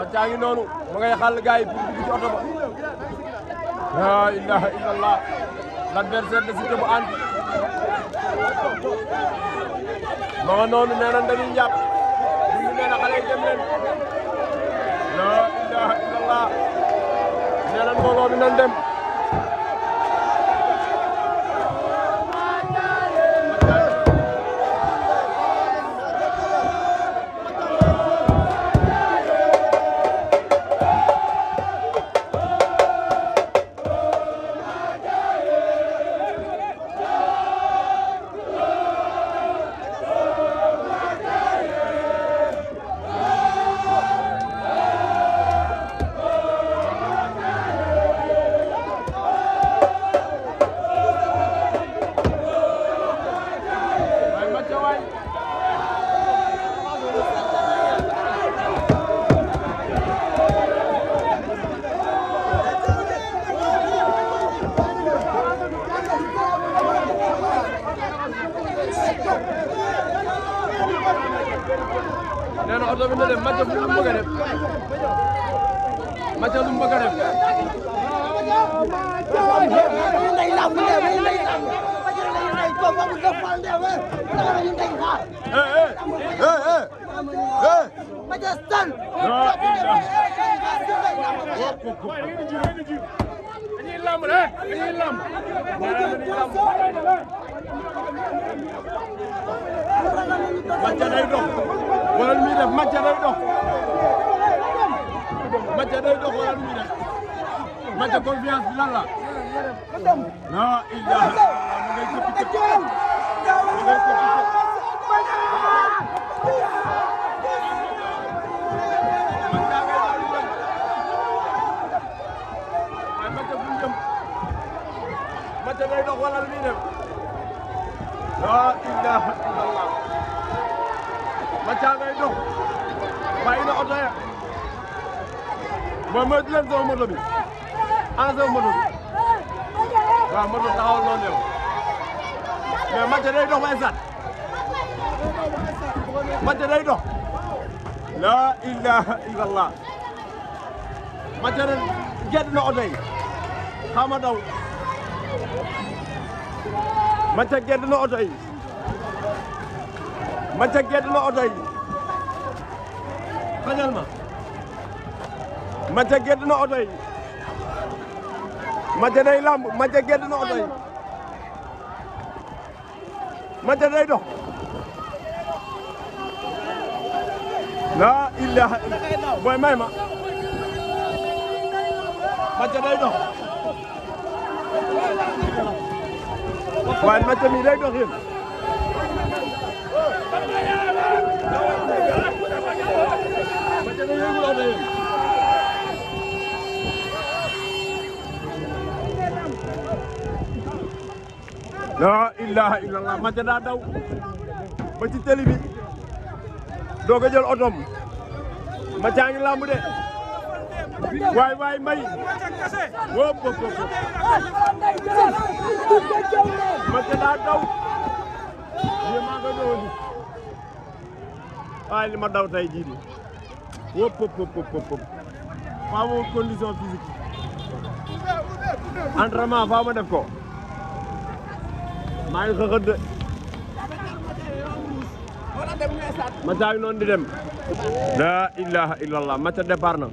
Mathia ngi noonu ma ngay xàll gars yi pour dugg ci oto ba la ilaha illallah l'adversaire de Siteu bu Andi ma nga noonu nee na dañuy jàpp ñu nee na xale yi dem leen la ilaha illallah nee na mbooloo mi nañ dem nee na oto bi na dem Mathia lu mu bëgg a def Mathia lu mu bëgg a def Mathia stan dañuy lamb dañuy lamb Mathia day dox wala lu muy def Mathia day dox Mathia day dox wala lu muy def Mathia confiance bi lan la la ilaha mu ngay këpp këpp mu ngay këpp Mathia day dox wala lu muy def la ilaha illallah Mathia ngay dox bàyyi na oto ya mooy moytu leen sama moto bi ana sama moto bi waaw moto taxawal noonu yow mais Mathia day dox ba esat Mathia day dox la ilaha illallah Mathia de gedd na oto yi xama daw Mathia gedd na oto yi Mathia gedd na oto yi xañal ma Mathia gedd na oto yi Mathia day lamb Mathia gedd na oto yi Mathia day dox la ilaha illallah booy may ma Mathia day dox waaye Mathia mi day dox yéen Mathia day yëngu oto yéen la ilaha illallah Mathia daa daw ba ci télé bi doog a jël otom Mathia ngi lamb de waay may wóop wóop wóop Mathia daa daw yéen maa ngi doon waaye li ma daw tey jii di wóop wóop wóop wóop faa ma condition physique entraînement faa ma def ko maa ngi xëxët de Mathia ngi noonu di dem la ilaha illallah Mathia départ na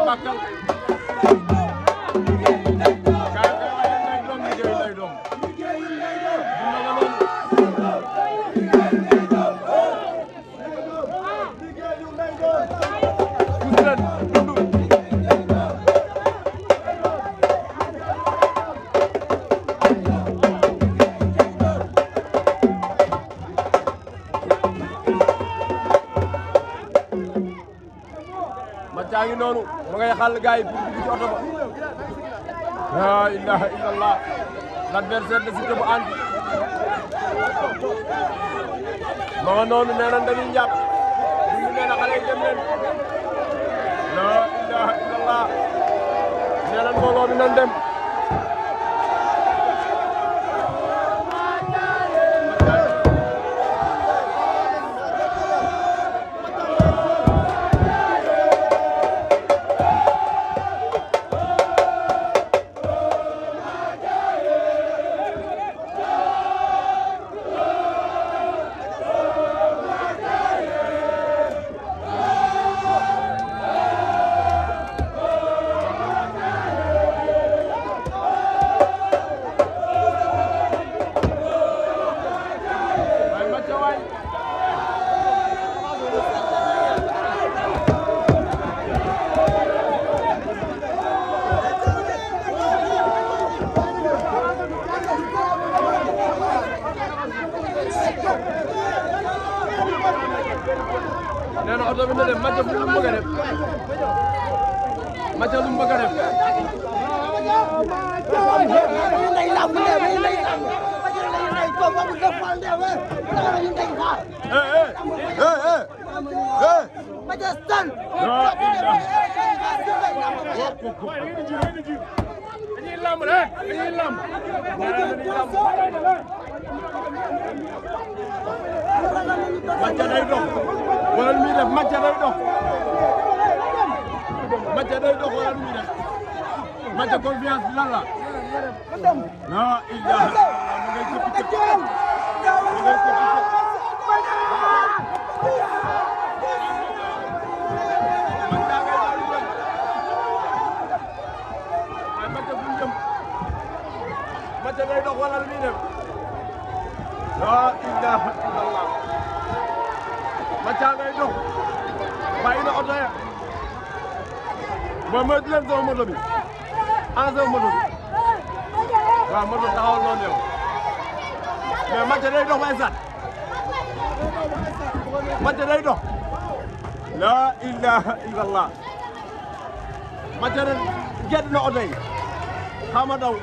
Bakkal kaay lay doom liggéey lay doom dina nga noonu kus leen dundu Mathia ngi noonu ma ngay xàll gaay pour dugg ci oto ba la ilaha illallah l'adversaire de Siteu bu Anti ma nga noonu nee na dañuy njàpp ñu nee na xale yi dem leen la ilaha illallah nee na mbooloo mi nan dem nee na oto bi na dem Mathia lu mu bëgg a def Mathia lu mu bëgg a def Mathia stand dañuy lamb rek dañuy lamb Mathia day dox wala lu muy def Mathia day dox Mathia day dox wala lu muy def Mathia confiance bi lan la la ilaha mu ngay cëppi cëppi mu ngay cëppi Mathia day dox wala lu muy def la ilaha illallah Mathia ngay dox bàyyi na oto ya mooy moytu leen sama moto bi ana sama moto bi waaw moto taxawal noonu yow mais Mathia day dox ba esat Mathia day dox la ilaha illallah Mathia de gedd na oto yi xama daw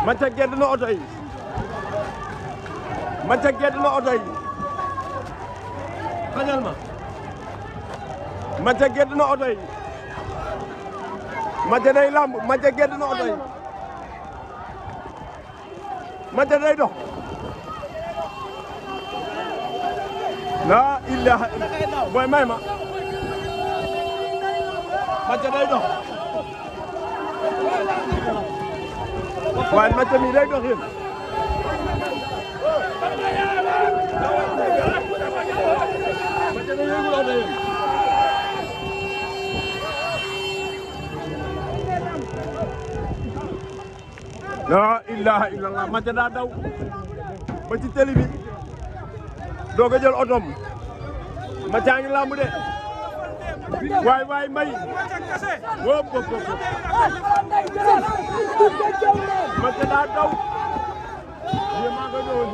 Mathia gedd na oto yi Mathia gedd na oto yi xañal ma Mathia gedd na oto yi Mathia day lamb Mathia gedd na oto yi Mathia day dox la ilaha illallah booy may ma Mathia day dox waaye Mathia mi day dox yéen Mathia day yëngu oto yéen la ilaha illallah Mathia daa daw ba ci télé bi doog a jël otom Mathia ngi lamb de waay may wóop Mathia daa daw lii maa ko ñëwoon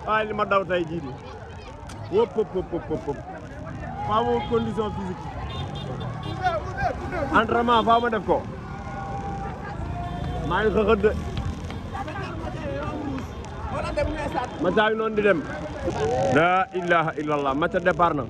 waaye li ma daw tey jii di wóop faa ma condition physique entraînement faa ma def ko maa ngi xëxët de Mathia ngi noonu di dem la ilaha illallah Mathia départ na